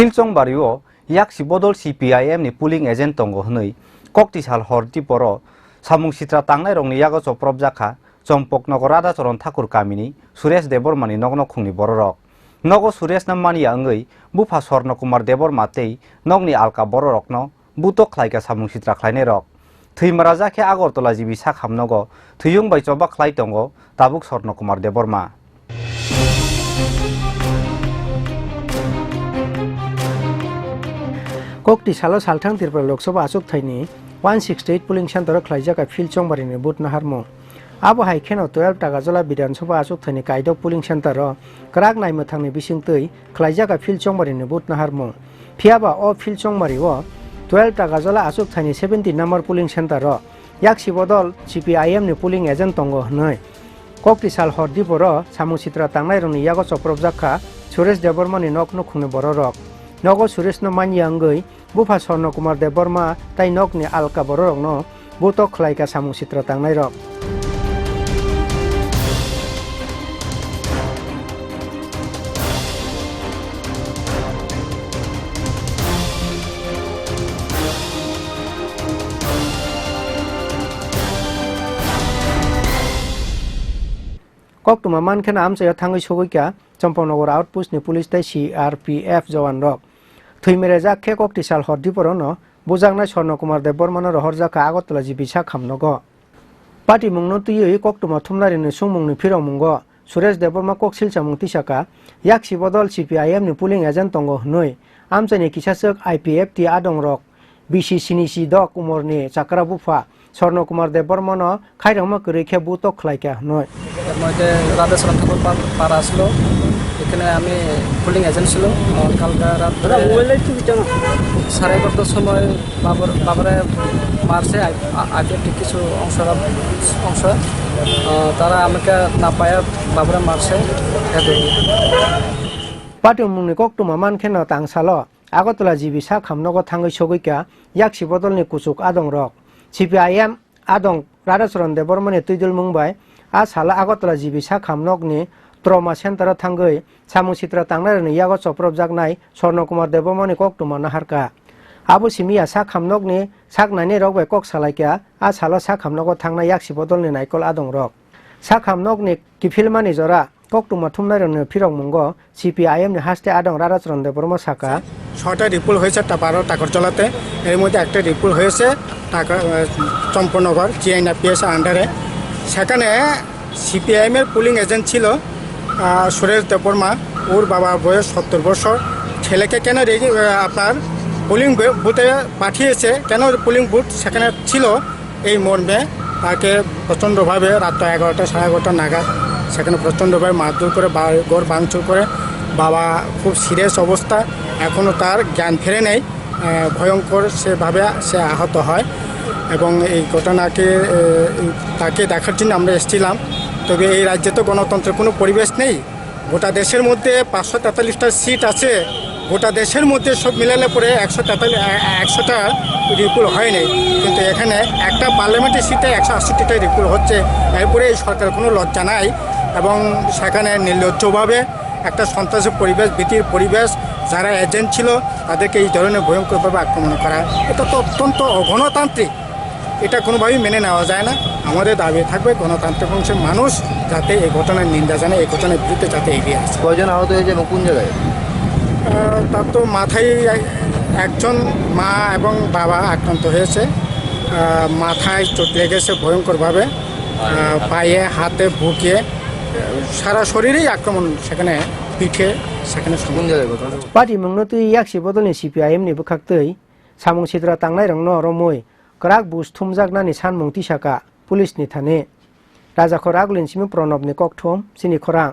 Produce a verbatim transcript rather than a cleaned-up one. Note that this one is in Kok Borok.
Phil Chongbario yaksi bodol C P I M ni polling agent tongo hwnwi kokti sal hor diporo samung sitra tangnairokni yago chopropjak kha Chompoknogor Radhacharan Thakur kamini Suresh Debbarmani nokno khungni bororok. Nogo Sureshno manya wngwi bupha Swarno Kumar Debbarma tei nokni alka bororokno butok khlaikha samung sitra khlainairok. Thwi maraja khe Agartala G B sak hamnogo thwiyung bai choba khlai tongo tabuk Swarno Kumar Debbarma. Kokti salo salthang Tripura Lok Sabha achukthai ni one sixty eight polling center o khlaijak Phil Chongbario ni vote naharmung. Abo hai kheno twelve Tagajola Bidhan Sabha achukthai ni kaidok polling center o kwrak naimwthang ni bisingtwi khlaijak Phil Chongbario ni vote naharmung. Phiyaba o Phil Chongbario twelve Tagajola achukthai ni seventeen number polling center o yaksi bodol C P I M ni polling agent tongo hwnwi. Kokti sal hor diporo samung sitra tangnairokni yago chopropjak kha Suresh Debbarmani nok nukhungni bororok. Nogo Sureshno manya wngwi bupha Swarno Kumar Debbarma tei nokni alka bororokno butok khlaikha samung sitra tangnairok. Koktwma mankheno amchaio thangwi sogwikha Champaknagar outpost ni police tei C R P F jawan rok. Thwi merejak khe kokti sal hor diporono bujaknai Swarno Kumar Debbarmano rohorjak kha Agartala G B sak hamnogo. Patimungno twiwi koktwma thumnairokni sungmungni phirokmungo Suresh Debbarma kok silchamung tisaka, yaksi bodol C P I M ni polling agent tongo hwnwi amchaini kisaswk I P F T adongrok bisi sinisi dok umorni chakra bupha Swarno Kumar Debbarmano khairokma kwrwi khe butok khlaikha hwnwi. এর মধ্যে রাধেশ্যাম ঠাকুর পা-, পাড়া আসলো, এখানে আমি polling agent ছিল। আহ, কালকে রাত্রে সাড়ে এগারোটার সময় বাবর-, বাবরে মারছে আই-, আ-, আইপিএফটি কিছু অংশ, অংশ। আহ, তারা আমাকে না পায়, বাবরে মারছে। এত। Patimungni koktwma mankheno tangsalo Agartala G B sak hamnogo thangwi sogwikha yaksi bodolni kuchuk adongrok. C P I M adong Radhacharan Debbarmani twidulmung bai a salo Agartala G B sak hamnokni trauma center o thangwi samung sitra tangnairokni yago chopropjaknai Swarno Kumar Debbarmani koktwma naharkha. Abo simi ya sak hamnokni sak nainairok bai kok salaikha a salo sak hamnogo thangnai yaksi bodolni naikol adongrok. Sak hamnokni kiphilmani jora koktwma thumnairokni phirokmungo C P I M ni haste adong Radhacharan Debbarma saka. ছয়টা রিপোর্ট হয়েছে তা বারো টাকারজলাতে, এর মধ্যে একটা রিপোর্ট হয়েছে টাকা, আহ, চম্পনগর জিআইনা পিএস আন্ডারে। সেখানে সিপিআইএম এর পোলিং এজেন্ট ছিল, আহ, সুরেশ দেববর্মা। ওর বাবার বয়স সত্তর বছর। ছেলেকে কেন রেগে-, আহ, আপনার পোলিং বে-, বুথে পাঠিয়েছে, কেন পোলিং বুথ সেখানে ছিল, এই মর্মে তাকে প্রচণ্ডভাবে রাত এগারোটা, সাড়ে এগারোটা নাগাদ সেখানে প্রচণ্ডভাবে মারধর করে, বা-, ঘর ভাঙচুর করে। বাবা খুব সিরিয়াস অবস্থা, এখনও তার জ্ঞান ফেরে নেই। আহ, ভয়ঙ্কর সেভাবে সে আহত হয় এবং এই ঘটনাকে, আহ, তাকে দেখার জন্য আমরা এসেছিলাম। তবে এই রাজ্যে তো গণতন্ত্রের কোনো পরিবেশ নেই। গোটা দেশের মধ্যে পাঁচশো তেতাল্লিশটা সিট আছে, গোটা দেশের মধ্যে সব মিলালে পরে একশো তেতাল্লিশ, এ-, এ-, একশোটা রিপোর্ট হয়নি, কিন্তু এখানে একটা পার্লামেন্টের সিটে একশো আটষট্টিটা রিপোর্ট হচ্ছে। এরপরে এই সরকারের কোনো লজ্জা নাই এবং সেখানে নির্লজ্জভাবে একটা সন্ত্রাসের পরিবেশ, ভীতির পরিবেশ, যারা এজেন্ট ছিল তাদেরকে এই ধরনের ভয়ঙ্করভাবে আক্রমণ করা, এটা তো অত্যন্ত অগণতান্ত্রিক। এটা কোনোভাবেই মেনে নেওয়া যায় না। আমাদের দাবি থাকবে গণতান্ত্রিক অংশের মানুষ যাতে এই ঘটনার নিন্দা জানায়, এই ঘটনার বিরুদ্ধে যাতে এগিয়ে আসে। কয়জন আহত হয়েছে এবং কোন জায়গায়? আহ, তার তো মাথায় এক-, একজন মা এবং বাবা আক্রান্ত হয়েছে। আহ, মাথায় চোট লেগেছে ভয়ঙ্করভাবে। আহ, পায়ে, হাতে, বুকে, আহ, সারা শরীরেই আক্রমণ, সেখানে পিঠে, সেখানে কোন জায়গায় ঘটনা? Patimungno twi yaksi bodolni C P I M ni bwkhaktwi samung sitra tangnairokno romwi kwrak buj thumjaknani sanmung tisaka police ni thani. Rajakhor Agulin simi Pranab ni kokthum chini khorang.